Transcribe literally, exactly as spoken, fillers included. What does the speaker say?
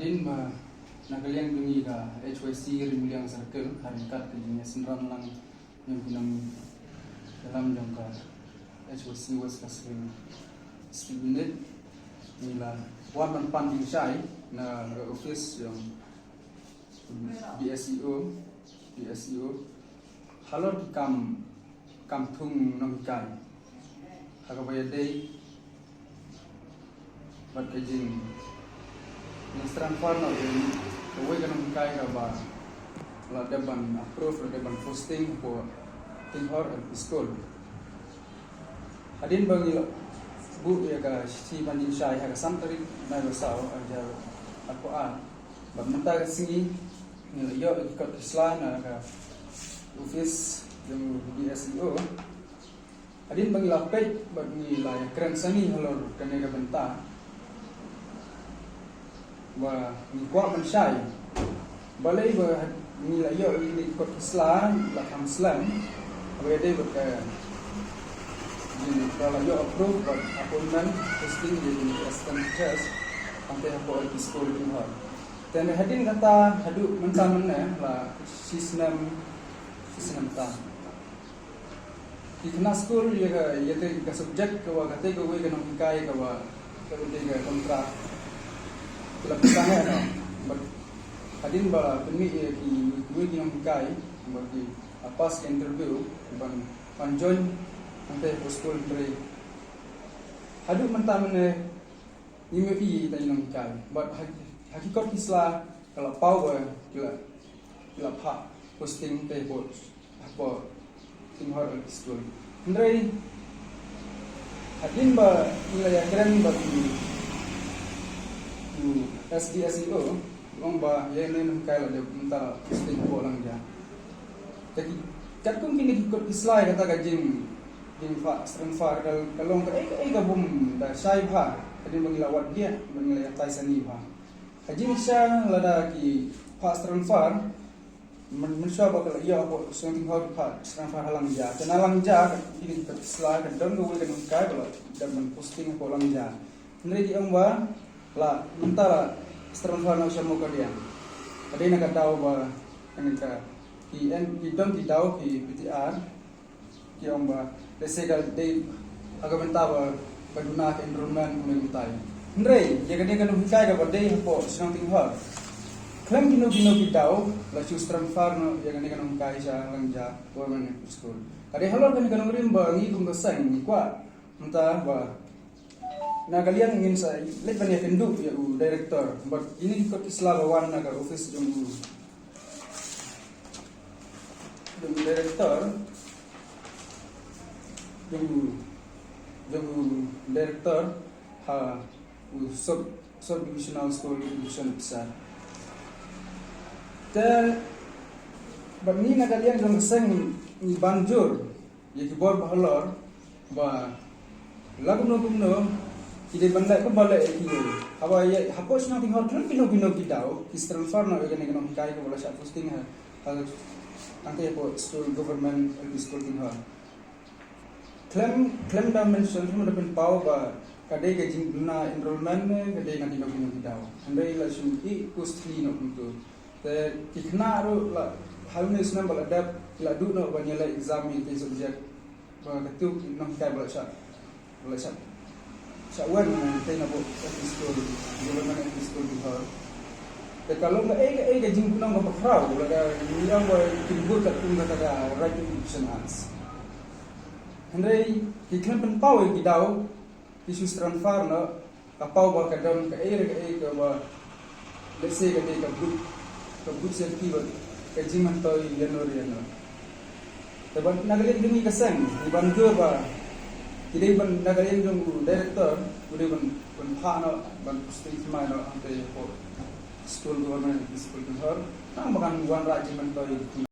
Ba na ka liang jong ngi ka H Y C Ri Muliang Circle, ha ryngkat ka jingïasynran lang jong ki nongïalam jong ka H Y C West Khasi Hills District Unit, ngi la wan ban pan jingshai na ka office jong B S E O, B S E O, halor ki kam, kam thung nonghikai ha kaba ïadei bad ka jing, jingtransfer noh ïa kawei ka nonghikai kaba la dep ban approve, la dep ban posting hapoh Tinghor L P School. Hadien ba ngi la buh ïa ka shithi ban jingshai ha ka san tarik bnai ba saw, ar hajar arphew ar, bad mynta ka sngi ngi la ïoh ïa ki kot ki sla na ka office jong B S E O. Hadien ba ngi la peit bad ngi la ïakren sani halor kane ka bynta, ba ngi kwah ban shai balei ba ngi la ïoh ïa kine ki kot ki sla la kham slem, haba ïadei bad ka jing ba la ïoh approve bad appointment posting ïa kine ki assistant teachers hangtei hapoh L P School Tinghor. Te hadien kata haduh mynta mynne la shi snem, shi snem ta. Ki khynnah skul ïa ka, ïa ka, ka subject kaba katei kawei ka nonghikai kaba, kaba katei ka contract ki la pynshai noh. Bad hadien ba pynmih ïa ki, kiwei ki nonghikai ba ki la pass ka interview ban, ban join hangtei hapoh skul, hynrei haduh mynta mynne ngim ïohi ïa kita ki nonghikai. Bad ha, ha ki kot ki sla ka la paw ba ki la, ki la phah posting te hapoh, hapoh Tinghor L P School. Hynrei hadien ba ngi la ïakren bad u, u S D S E O, u ong ba ïa kane ka nonghikai la dep mynta posting hapoh Langja. Te ki, katkum kine ki kot ki sla, kata ka jing, jingphah transfer ka, ka long kaei kaei ka bym da shai bha hadien ba ngi la wad biang, ba ngi la ïatai sani bha. Ka jingshai lada ki phah transfer, myn-, mynshuwa ba ka la ïoh hapoh shnong Tinghor, ki phah transfer ha Langja. Te na Langja, ka, kine ki kot ki sla, ka don kawei ka nonghikai ba la dep ban posting hapoh Langja. Hynrei ki ong ba la, mynta la transfer noh sha Mawkyrwat. Ka dei na ka daw ba, kane ka, ki en, ki don ki daw ki P T R, ki ong ba lehse ka dei ha ka bynta ba, ba duna ka enrollment kumne kumtai. Hynrei ïa kane ka nonghikai kaba dei hapoh shnong Tinghor, khlem kino kino ki daw la shu transfer noh ïa kane ka nonghikai sha Langja Government L P School. Ka dei halor kane ka nongrim ba ngi kum ka seng ngi kwah mynta ba na ka liang ngin sa leit ban ïakynduh ïa u director bad ine ki kot ki sla ba wan na ka office jong u, jong u director, jong u, jong u director ha u sub, sub divisional school education officer. Te bad ngi na ka liang jong ka seng ngi ban jur ïa ki bor ba halor ba la kumno kumno ki dei ban leh kumba leh ïa ki. Haba ïa hapoh shnong Tinghor khlem kino kino ki daw ki transfer noh ïa kane ka nonghikai kaba la shah posting ha, ha, hangtei hapoh school, Government L P School Tinghor. Khlem, khlem da mention, khlem da pynpaw ba ka dei ka jingduna enrollment ne ka dei na kino kino ki daw. Hynrei la shu ïeh post hi noh kumto. Te ki khynnah ruh la, ha une u snem ba la dep, ki la duh noh ban ïaleh exam ïa ki subject. Ba katto ki nonghikai ba la shah, ba la shah, shah wan na tei na hapoh L P School, Government L P School Tinghor. Te ka long kaei kaei ka jingpynlong kaba khraw lada ngi ong ba kin bud katkum kata ka Right to Education Act. Hynrei ki khlem pynpaw ïa ki daw, ki shu transfer noh, ka paw ba ka don kaei re kaei kaba, let's say, ka dei ka bud, ka bud safety bad ka jingmyntoi ïano re ïano. Te bad na ka liang jong ngi ka seng ngi ban jur ba ki dei ban, na ka liang jong u director u dei ban, ban phah noh, ban posting thymmai noh hangtei hapoh school, Government School Tinghor, namar ba kan wanrah jingmyntoi.